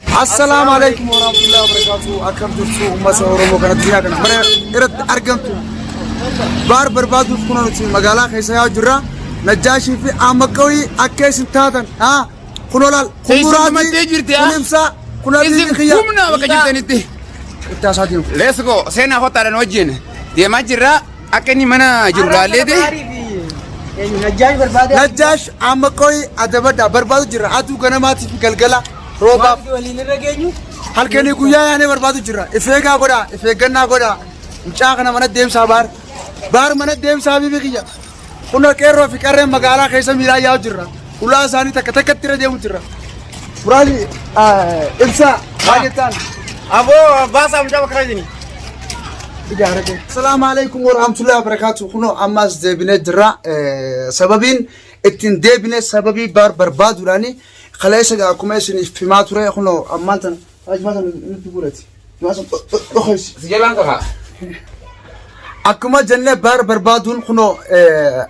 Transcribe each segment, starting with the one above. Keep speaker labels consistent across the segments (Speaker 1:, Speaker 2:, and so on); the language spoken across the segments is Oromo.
Speaker 1: Assalaamu alaikum warahmatullahi wabarakatuh. Akkam jirtu uummata Oromoo kan addunyaa kana mara irratti argamtu. Baar barbaaduuf kunoo nuti magaalaa keessa yaa'u jirra. Najjaashii fi Ahmad-Qawii akka isin taatan haa kunoo laal kun
Speaker 2: Isin
Speaker 1: muraatii
Speaker 2: dhumattee jirti,
Speaker 1: kun
Speaker 2: haa?
Speaker 1: ibsaa kun
Speaker 2: Isin
Speaker 1: abiyyii kiyya.
Speaker 2: humna bakka jirtanitti.
Speaker 1: Itti haasaa deemu.
Speaker 2: Let's go. Seenaa kottaadhaan wajjin deemaa jirra. Akka inni mana jiru laalleeti.
Speaker 3: Najjaash barbaade.
Speaker 1: Najjaash Ahmad-Qawii adabadha barbaadu jirra. Aduu ganamaatii fi galgala roobaaf
Speaker 3: Waliin irra geenyu.
Speaker 1: Halkanii guyyaa yaanee barbaadu jirra. If eegaa godhaa, if eeggannaa godhaa. Mucaa kana mana deemsaa baar. Baar mana deemsaa bibi kiyya. Kunoo qeerroo fi qarreen magaalaa keessa miilaa yaa'u jirra. Ulaa isaanii takka takkatti irra deemu jirra. Muraasni ibsaa maal jettaan?
Speaker 3: Aboo baasaa mucaa bakka jini.
Speaker 1: Ijaarate. Asalaamu alaikum warahmatullahi wabarakatuh. Kunoo ammas deebinee jirra. Sababiin ittiin deebine sababii baar barbaaduudhaani Kaleessa egaa akkuma isiniif himaa ture kunoo ammaan tana jimaa sana nutti guurati. Jimaa sana dhokeessi.
Speaker 2: Si jalaan kakaa.
Speaker 1: Akkuma jennee baar barbaaduun kunoo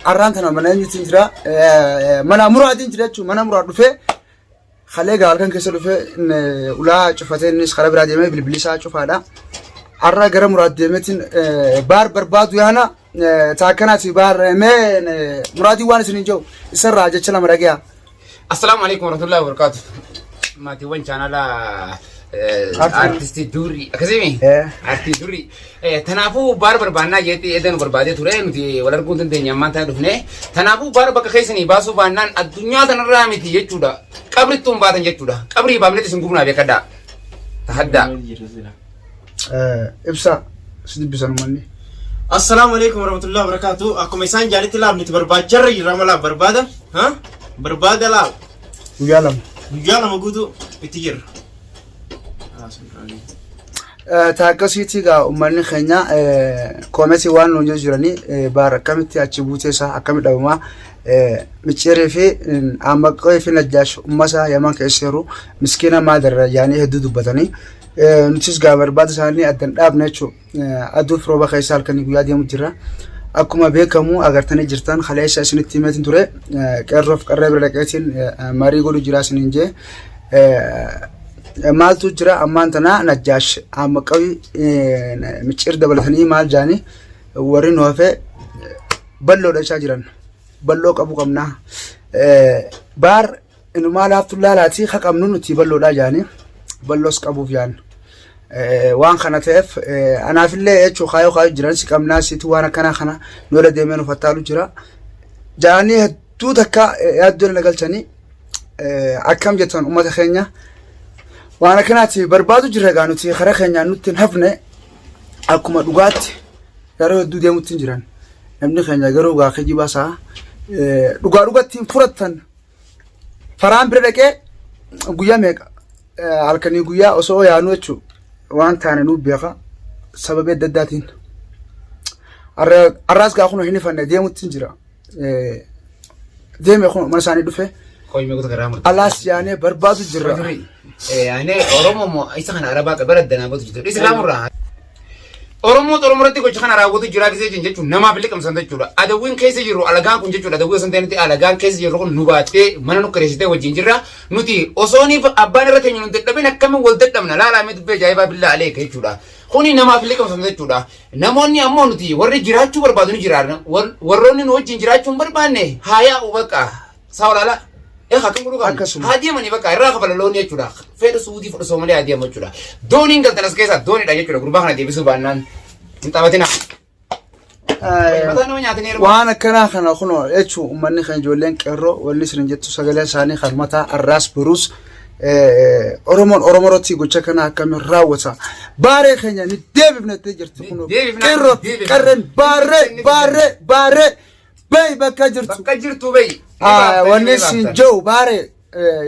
Speaker 1: arraan tana mana eenyuutiin jira mana muraatiin jira jechuun mana muraa dhufee kalee egaa halkan keessa dhufee ulaa cufatee innis karaa biraa deemee bilbilli isaa cufaadha. Har'a gara muraad deemeetiin baar barbaadu yaana taakkanaati baar mee muraadii waan isiniin jiru isarraa jecha lama dhagayaa.
Speaker 2: Assalaamu alaikum warahmatullahi wabarakatuh. Maatiiwwan chaanala artistii durii akkasimi artistii durii. Tanaafuu baara barbaannaa jeetti eeda nu barbaadee ture nuti wal arguu hin dandeenye ammaan tana dhufne. Tanaafuu baara bakka keessanii baasuu baannaan addunyaa tanarraa miti jechuudha. Qabrittuu hin baatan jechuudha. Qabrii baafnetti isin gubnaa beekadhaa. Tahaddaa.
Speaker 1: Ibsa si dubbisan uummanni.
Speaker 3: Assalaamu alaikum warahmatullahi wabarakatuh. Akkuma isaan jaalitti laaf nuti barbaacharra jirra mala barbaada. Ha? Barbaada laaf.
Speaker 1: Guyyaa 2.
Speaker 3: Guyyaa 2 guutuu itti jirra.
Speaker 1: Taakkasiitii egaa uummanni keenya koometii waan nuun jiranii baar akkamitti achi buutee isaa akkamitti dhabamaa micciirii fi ammaqee fi najjaash ummata yaman keessa jiru miskiina maadarra jaanii hedduu dubbatanii nutis gaa barbaada isaanii addan dhaabne jechuudha. Aduuf rooba keessa halkanii guyyaa deemu jira. Akkuma beekamu agartanii jirtan kaleessa isinitti himeetiin ture qeerroof qarree bira dhaqeetiin marii godhu jira isiniin jee. Maaltu jira ammaan tana Najjaash amma qabi micciir dabalatanii maal jaanii warri nu hafe bal'oodha jechaa jiran. Bal'oo qabu qabna. Baar Inumaa laaftuun laalaatii ka qabnu nuti bal'oodhaa jaanii bal'oos qabuuf yaan. Waan kana ta'eef anaafillee jechuu kaayoo kaayoo jiran si qabnaa situ waan akkanaa kana nu irra deemee nu fattaalu jira. Jaanii hedduu takka yaaddoo na galchanii akkam jettan uummata keenya waan akkanaati barbaadu jirra egaa nuti karaa keenyaan nutti hin hafne akkuma dhugaatti yeroo hedduu deemutti hin jiran. Namni keenya garuu gaa kijibaa isaa dhugaa dhugatti hin fudhattan. Faraan bira dhaqee guyyaa meeqa halkanii guyyaa osoo yaanuu jechuun waan taane nuu beeka sababii adda addaatiin. Har'aas gaa kun hin ifanne deemutti hin jira. Deeme kun mana isaanii dhufe
Speaker 2: Qoy meeqota garaa murte.
Speaker 1: alaas yaanee barbaadu jirra.
Speaker 2: Ani Oromoo moo isa kana Arabaa qabara danaa batu jirtu. Isa raamurraa. Oromoo Oromoo irratti gocha kana raawwatu jiraa gisee jiran jechuun namaaf liqimsan jechuudha. Adawwiin keessa jirru alagaan kun jechuudha. Adawwii osoo hin ta'initti alagaan keessa jirru kun nu baattee mana nu kireessitee wajjin jirra. Nuti osooniif abbaan irra teenyu nu dadhabin akkamiin wal dadhabna laalaa mee dubbii ajaa'ibaa billaa aleeka jechuudha. Kuni namaaf liqimsan jechuudha. Namoonni ammoo nuti warri jiraachuu barbaadu ni jiraanna. Warroonni nu wajjin jiraachuu hin barbaanne haa yaa'u bakka. Saa olaala. Eegaa akkam godhuu qabna?
Speaker 1: Akkasuma.
Speaker 2: Haa deemanii bakka irraa kafala loonii jechuudha. Fedha suudii fedha soomalee haa deemu jechuudha. Dooniin galtan as keessaa dooniidha jechuudha. Gurbaa kana deebisuu baannaan hin taphatina. Mataa nama nyaatanii yeroo
Speaker 1: Waan akkanaa kana kunoo jechuun uummanni kan ijoolleen qeerroo wanni isin jettu sagalee isaanii kan mataa arraas boruus Oromoon Oromoo irratti gocha kana akkamiin raawwata. Baaree keenya ni deebifna jettee jirti kunoo.
Speaker 2: Deebifna,
Speaker 1: Qeerroo fi
Speaker 2: deebifna.
Speaker 1: qarreen baaree baaree baaree Bayi bakka jirtu.
Speaker 2: Bakka jirtu bayi.
Speaker 1: Wanni siin jiru baare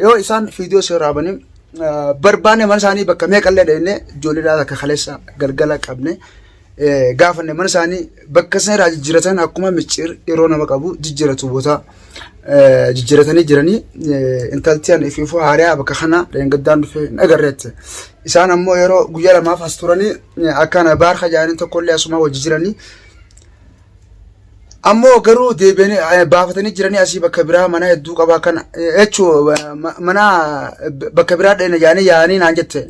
Speaker 1: yoo isaan viidiyoo si waraabanii barbaanne mana isaanii bakka meeqallee dhaqne ijoolleedhaa takka kaleessa galgala qabne gaafanne mana isaanii bakka isaan irraa jijjiiratan akkuma micciir yeroo nama qabu jijjiiratu boota jijjiiratanii jiranii intalti an ifiifuu haariyaa bakka kana dheengaddaan dhufee hin agarreette. Isaan ammoo yeroo guyyaa lamaaf as turanii akkana baarka jaanii tokkollee asuma wajji jiranii. Ammoo garuu deebi'anii baafatanii jiranii asii bakka biraa mana hedduu qabaa kana jechuu mana bakka biraa dheena jaanii yaa'anii naan jette.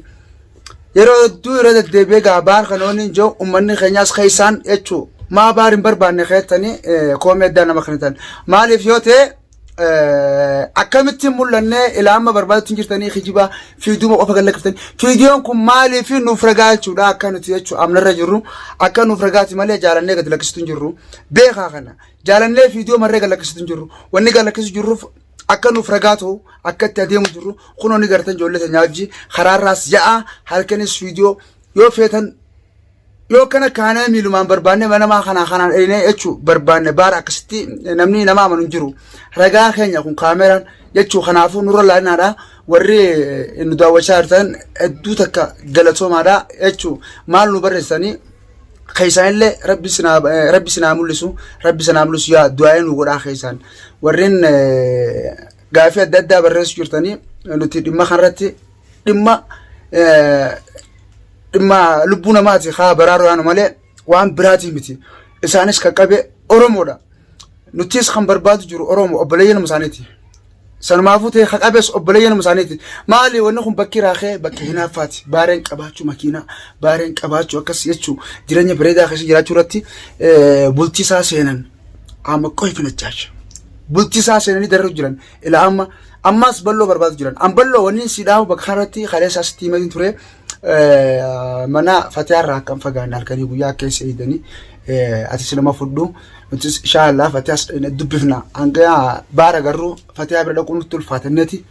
Speaker 1: Yeroo hedduu irra deddeebi'ee gaa baar kan oonni hin jiru uummanni keenyaas keessaan jechuu maa baar hin barbaanne keettanii koomee addaa nama kennitan. Maaliif yoo ta'e akkamitti hin mul'anne ilaa amma barbaadutti hin jirtanii kijibaa fiiduma qofa gad lakkiftanii fiidiyoon kun maaliif nuuf ragaa jechuudha akka nuti jechuu amnarra jirru akka nuuf ragaati malee jaalannee gad lakkisitu hin jirru beekaa kana jaalannee fiidiyoo marree gad lakkisitu hin jirru wanni gad lakkisu jirruuf akka nuuf ragaa ta'u akka itti adeemu jirru kunoo ni gartan ijoollee teenyaa wajji karaarraas ya'a halkanis fiidiyoo yoo feetan Yoo akkana kaanee miilumaan barbaanne mana namaa kanaa kanaan dheenee jechuu barbaanne baara akkasitti namni nama amanu hin jiru. Ragaa keenya kun kaameraan jechuu kanaafuu nurra laalinaadha. Warri nu daawwachaa jirtan hedduu takka galatoomaadha jechuu maal nu barreessanii keessaanillee rabbi sinaa rabbi sinaa mul'isu rabbi sinaa mul'isu yaa du'aa'ee nu godhaa keessaan warreen gaafii adda addaa barreessu jirtanii nuti dhimma kanarratti dhimma dhimma lubbuu namaati haa baraaruu yaanu malee waan biraatii miti. Isaanis kan qabe Oromoodha. Nutis kan barbaadu jiru Oromoo obboleeyyan isaaniiti. Sanumaafuu ta'e kan qabes obboleeyyan isaaniiti. Maali wanni kun bakki raakee bakka hinaaffaati. Baareen qabaachuu makiinaa, baareen qabaachuu akkas jechuu jireenya bareedaa keessa jiraachuu irratti bultii isaa seenan. Amma qoy finachaasha. Bultii isaa seenanii dararuu jiran. Ila amma ammas balloo barbaadu jiran. An balloo wanni si dhaamu bakka kanarratti kaleessa asitti himatiin ture. Mana fatiyaa irraa akka hin fagaanne halkanii guyyaa keessa eegdanii atis nama fudhu. Nutis inshallah fatiyaas dubbifna. Hanga baara garuu fatiyaa bira dhaquun nutti ulfaatanneeti.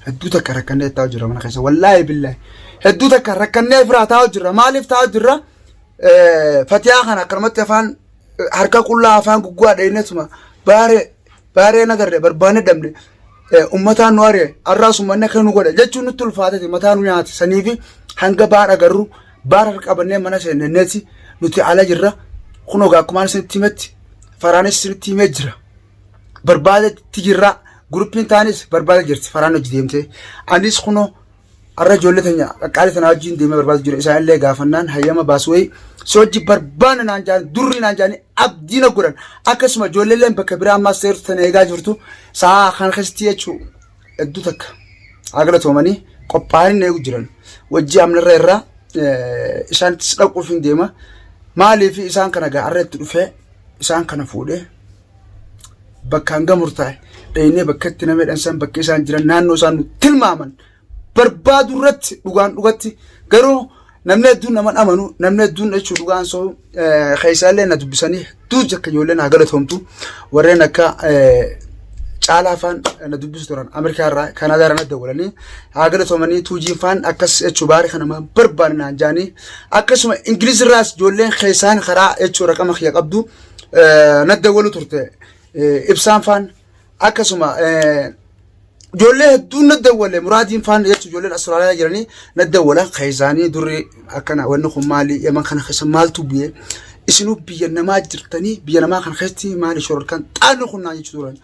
Speaker 1: Hedduu takka rakkannee taa'u jirra mana keessa. Wallaahi billaahi. Hedduu takka rakkannee firaa taa'u jirra. Maaliif taa'u jirra? Fatiyaa kana akkanumatti afaan harka qullaa afaan gugguwaa dheenetuma baaree Baaree nagarre barbaanne dhabne ummataan nu ari'e har'aas ummanni akka nu godhe jechuun nutti ulfaateti mataa nu nyaate saniifi hanga baar agarru baar harka qabannee mana seenneeti nuti ala jirra kunoo gaa akkumaan isinitti himetti faraanis isinitti himee jira barbaadetti jirra guruppiin taanis barbaade jirti faraan hojii deemtee anis kunoo Har'a ijoollee teenya qaqqaalii tana wajjin deemee barbaadu jira. Isaan illee gaafannaan hayyama baasu wayii si wajji barbaanna naan jaan durri naan jaanii abdii na godhan. Akkasuma ijoollee illee bakka biraa ammaas seertu tana eegaa jirtu sa'a kana keessatti jechuu hedduu takka haa galatoomanii qophaa'anii na eegu jiran. Wajji amnarra irraa isaanittis dhaquuf hin deema. Maaliif isaan kana gaa har'a itti dhufee isaan kana fuudhee bakka hanga murtaa'e dhaynee bakka itti nama hidhan san bakka isaan jiran naannoo isaan nu tilmaaman barbaadu irratti dhugaan dhugatti garuu namni hedduun nama amanu namni hedduun jechuun dhugaan soo keessaallee na dubbisanii hedduu jakka ijoollee naa galatoomtu warreen akka caalaa faan na dubbisu turan Ameerikaa irraa Kanaadaa irraa na dawwalanii haa galatoomanii tuujiin faan akkas jechuu baari kana maan barbaanne naan jaanii akkasuma Ingiliz irraas ijoolleen keessaan karaa jechuu raqama kiyya qabdu na dawwalu turte ibsaan faan akkasuma ijoollee hedduun na dawwale muraadiin faan jechuun ijoolleen Austraaliyaa jiranii na dawwalan keessaanii durri akkana wanni kun maali yaman kana keessa maaltu bu'e isinuu biyya namaa jirtanii biyya namaa kana keessatti maali shororkaan xaanni kun naan jechuu turan.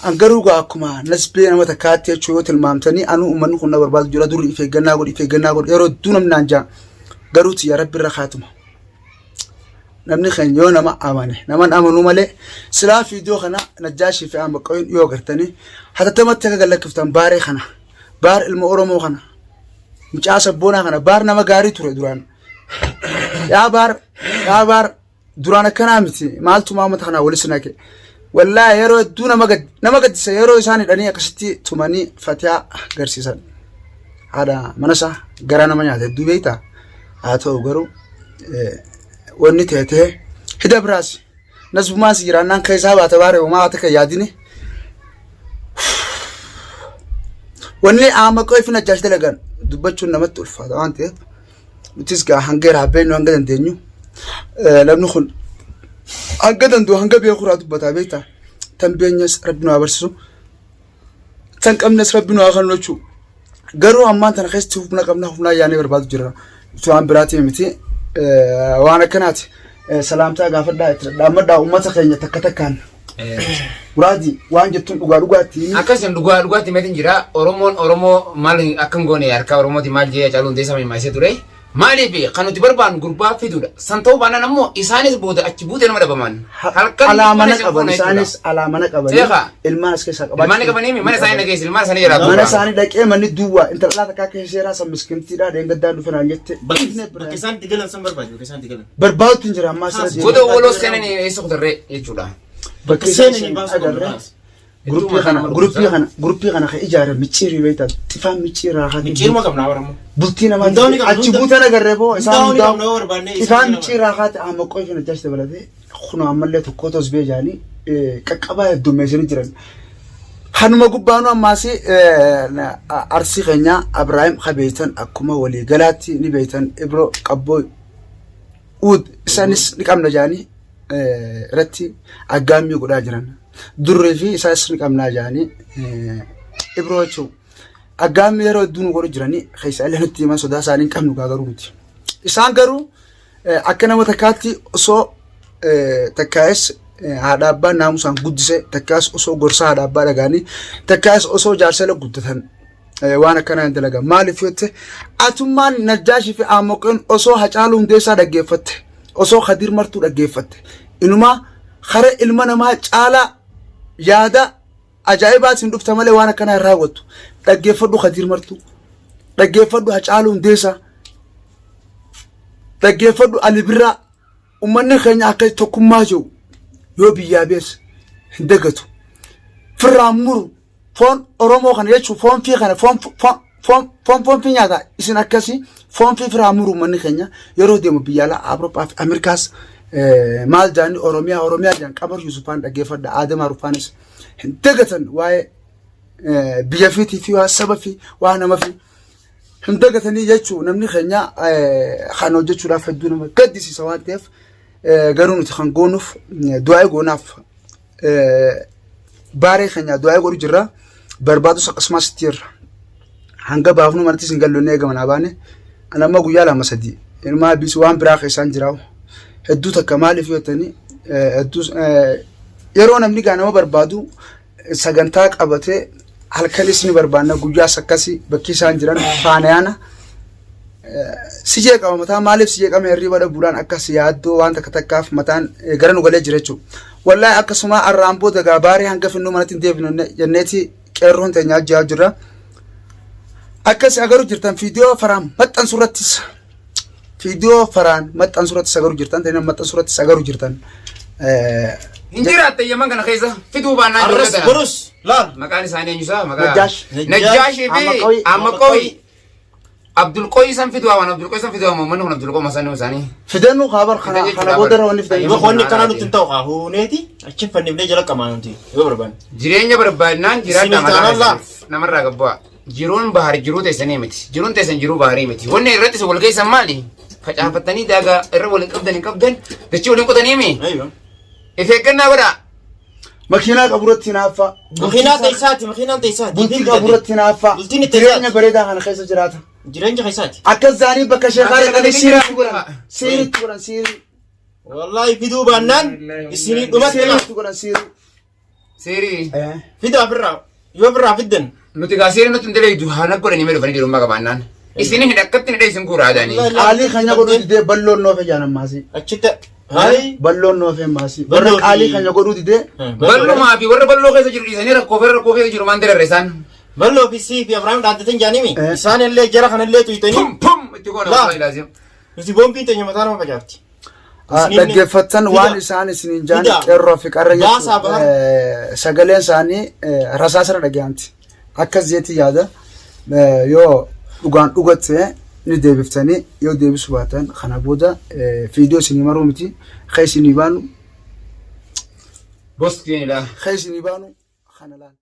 Speaker 1: An garuu gaa akkuma nasbee nama takkaatti jechuu yoo tilmaamtanii anuu uummanni kun na barbaadu jira durri if eeggannaa godhi if eeggannaa godhi yeroo hedduu namni naan jaa garuu tiyya rabbi irra kaatuma. Namni keenya yoo nama amane naman amanuu malee silaa viidiyoo kana Najjaashii fi Ahmad Qawiin yoo gartanii hatattamatti akka gad lakkiftan baaree kana baar ilma Oromoo kana mucaa sabboonaa kana baar nama gaarii ture duraan yaa baar yaa baar duraan akkanaa miti maaltu maamata kanaa walis naqe wallaahi yeroo hedduu nama gad nama gaddisa yeroo isaan hidhanii akkasitti tumanii fatiyaa garsiisan haadha mana isaa garaa nama nyaata hedduu beektaa haa ta'u garuu wanni ta'e ta'e hida biraas nasbumaan si jiraannaan keessaa baata baare homaa haa takka yaadini wanni aama qofi najjaash dalagan dubbachuun namatti ulfaata waan ta'eef nutis gaa hanga irraa beeknu hanga dandeenyu namni kun hanga danda'u hanga beeku irraa dubbataa beektaa tan beenyas rabbi nu haa barsiisu tan qabnes rabbi nu haa kennu jechuudha. Garuu ammaan tana keessatti humna qabna humna ayyaanee barbaadu jira. Utuu waan biraatii miti waan akkanaati. Salaamtaa gaafadhaa itti dhaammadhaa uummata keenya takka takkaan. Muraadi waan jettuun dhugaa dhugaatti himi.
Speaker 2: Akkasin dhugaa dhugaatti meetiin jira. Oromoon Oromoo maal akka hin goone harka Oromooti maal jee Hacaaluu Hundeessaa mimmaasee ture. Maaliif kan nuti barbaannu gurbaa fiduudha. San ta'uu baannaan ammoo isaanis booda achi buutee nama dhabaman. Halkan
Speaker 1: Alaa mana
Speaker 2: isin
Speaker 1: qaban
Speaker 2: fuuna jechuudha.
Speaker 1: isaanis alaa mana qabanii
Speaker 2: Seeqa.
Speaker 1: ilmaan as keessaa qabaachuu.
Speaker 2: Ilmaan ni qabanii mana isaanii dhageessi ilmaan isaanii jalaa
Speaker 1: Mana
Speaker 2: guuraa.
Speaker 1: isaanii dhaqee manni duwwaa intala dhalaa takkaa keessa seeraa san miskimtiidha deengaddaan dhufe naan jette.
Speaker 3: Bakka isaan itti galan san barbaadu bakka isaan itti galan.
Speaker 1: Barbaadutti hin jira ammaa sira
Speaker 2: Goda waloo seenanii eessa kutarree jechuudha.
Speaker 1: Bakka
Speaker 3: Seenanii baasuu
Speaker 1: agarree.
Speaker 3: qabna.
Speaker 1: Guruppii kana guruppii kana guruppii kana kan ijaare micciirii beektaa xifaan micciiraa haa
Speaker 3: Micciiruma qabna Oromoo.
Speaker 1: Bultii namaa
Speaker 3: Hundaa'uu ni qabna,
Speaker 1: achi
Speaker 3: hunda-
Speaker 1: buutan agarree boo isaan
Speaker 3: hundaa'uu ni
Speaker 1: hundaa'u
Speaker 3: qabna yoo barbaanne isaan
Speaker 1: xifaan
Speaker 3: nama.
Speaker 1: micciiraa haa ta'e amma qoy fi najjaash dabalatee kunoo ammallee tokko tos bee jaanii qaqqabaa heddummeessanii jiran. Kanuma gubbaanu ammaas arsii keenya Abiraahim ka beektan akkuma waliigalaatti ni beektan Ibro Qabboo Uud isaanis ni qabna jaanii irratti aggaammii godhaa jiran. Durrii fi isaanis ni qabnaa jaanii Ibroo jechuun aggaammii yeroo hedduu nu godhu jiranii keessaa illee nutti himan sodaa isaanii hin qabnu gaa garuu nuti. Isaan garuu akka nama takkaatti osoo takkaa'es haadha abbaan naamusaan guddise takkaas osoo gorsaa haadha abbaa dhagaanii takkaas osoo jaarsala guddatan waan akkanaa hin dalagan. Maaliif yoo ta'e atummaan Najjaashii fi Aamoqeen osoo Hacaaluu Hundeessaa dhaggeeffatte osoo Kadiir Martuu dhaggeeffatte inumaa kara ilma namaa caalaa yaada ajaa'ibaatiin dhufta malee waan akkanaa hin raawwattu. Dhaggeeffadhu Kadiir Martuu dhaggeeffadhu Hacaaluu Hundeessaa dhaggeeffadhu Ali Birraa Ummanni keenya akka tokkummaa jiru yoo biyyaa bees hin dagatu. Firraan muru foon Oromoo kana jechuun foon fi kana foon foon foon foon foon fi nyaata isin akkasii foon fi firaan muru ummanni keenya yeroo deemu biyya alaa Awurooppaa fi Ameerikaas maal jaanni Oromiyaa Oromiyaa jaan Qamar Yusufaan dhaggeeffadha Aadam Arufaanis hin dagatan waa'ee biyya fiitii fi waa saba fi waa nama fi hin dagatanii jechuu namni keenya kan hojjechuudhaaf hedduu nama gaddisiisa waan ta'eef garuu nuti kan goonuuf du'aa goonaaf baaree keenya du'aa godhu jirra barbaadus akkasumas itti jirra hanga baafnu manattis hin gallu inni eegama naa baane ani amma guyyaa lama sadii ilmaa bisu waan biraa keessaan jiraawu hedduu takka maaliif yoo jettanii hedduu yeroo namni gaa nama barbaadu sagantaa qabatee halkanis ni barbaanna guyyaas akkasi bakki isaan jiran faana yaana si jeeqama mataa maaliif si jeeqama hirriiba dhabuudhaan akkas yaaddoo waan takka takkaaf mataan gara nu galee jira jechuudha. Wallaahi akkasuma arraan booda gaa baaree hanga finnuu manatti hin deebinu jenneeti qeerroon teenya ajjaa jirra. Akkas agaru jirtan viidiyoo faraan maxxansu irrattis Viidiyoo faraan maxxansu irratti sagaru jirtan, ta'ina maxxansu irratti sagaru jirtan.
Speaker 2: Hin jiraatte Yaman kana keessa fiduu baannaan ijoollee
Speaker 3: Arras
Speaker 2: tana.
Speaker 3: borus laal.
Speaker 2: Maqaan isaanii eenyusaa? Maqaa
Speaker 1: Najjaash.
Speaker 2: Najjaashii fi
Speaker 1: Ammaqooyi.
Speaker 2: Ammaqooyi. Abdulqooyi san fiduu waan Abdulqooyi san fiduu waan manni kun Abdulqooyi masaan isaanii.
Speaker 1: Fidannu kaabar kana
Speaker 2: Fidan jechuudha
Speaker 1: kana booda
Speaker 2: bar.
Speaker 1: wanni fidan.
Speaker 3: Yoo wanni akkanaa nutti hin ta'u haa huuneeti achi fannifnee jala qamaa nuti yoo barbaanne.
Speaker 2: Jireenya barbaadnaan jiraadhaa
Speaker 3: Isinii
Speaker 2: mataa
Speaker 3: taanaan laa.
Speaker 2: keessaniif namarraa gabbu'aa. Jiruun bahar jiruu teessanii miti. Jiruun teessan jiruu baharii miti. Wanni irratti isin wal geessan maali? Facaafattanii daagaa irra waliin qabdan hin qabdan dachii waliin qotanii mi?
Speaker 3: Aywa.
Speaker 2: If eeggannaa godhaa.
Speaker 1: Makiinaa qaburratti hinaaffaa.
Speaker 3: Makiinaa teessaati, makiinaan teessaati.
Speaker 1: Bultii qaburratti hinaaffaa.
Speaker 3: Bultiin itti
Speaker 1: Jireenya
Speaker 3: isaati.
Speaker 1: bareedaa kana keessa jiraata.
Speaker 3: Jireenya keessaati.
Speaker 1: Akkas zaanii bakka sheekaa dhaqanii siiriitti godhan. Siiriitti godhan siirii.
Speaker 3: Wallaahi fiduu baannaan isinii dhumatti laa.
Speaker 1: Siiriitti godhan siirii.
Speaker 2: Seerii.
Speaker 3: Fidaa ofirraa yoo ofirraa fiddan.
Speaker 2: Nuti gaa seerii nutti hin daleeydu haala godhanii mee dhufanii dhiirummaa qabaannaan. Isin hin akkatti hin dheessin guuraa aadaanii.
Speaker 1: Qaalii keenya godhuu didee balloon noofe jaan ammaasii.
Speaker 3: Achitti. Hayi.
Speaker 1: Balloon noofe ammaasii. Warra
Speaker 3: Balloo fi-
Speaker 1: qaalii keenya godhuu didee
Speaker 2: Ballumaa fi warra balloo keessa jiru dhiisanii rakkoo fi rakkoo keessa jiru maan dirarre isaan.
Speaker 3: Balloo fi sii fi Abrahaam dhaaddatan jaanimi.
Speaker 1: Eh.
Speaker 3: Isaan illee jara kanallee tuytanii.
Speaker 2: Pum pum itti goona
Speaker 3: Laa.
Speaker 2: wallahi laazim.
Speaker 3: Nuti boombiin teenya mataa nama facaafti. Isiniin-
Speaker 1: Dhaggeeffattan
Speaker 3: Fida.
Speaker 1: waan isaan isiniin jaan
Speaker 3: Fida.
Speaker 1: qeerroo fi qarra
Speaker 3: Baasaa
Speaker 1: jechuun
Speaker 3: bahar.
Speaker 1: sagaleen isaanii rasaasarra dhaga'amti. Akkas jeetti yaada yoo dhugaan dhugatte ni deebiftanii yoo deebisuu baatan kana booda viidiyoo isinii maruu miti ka isinii baanu
Speaker 2: Bostiinidha.
Speaker 1: ka isinii baanu kana laala.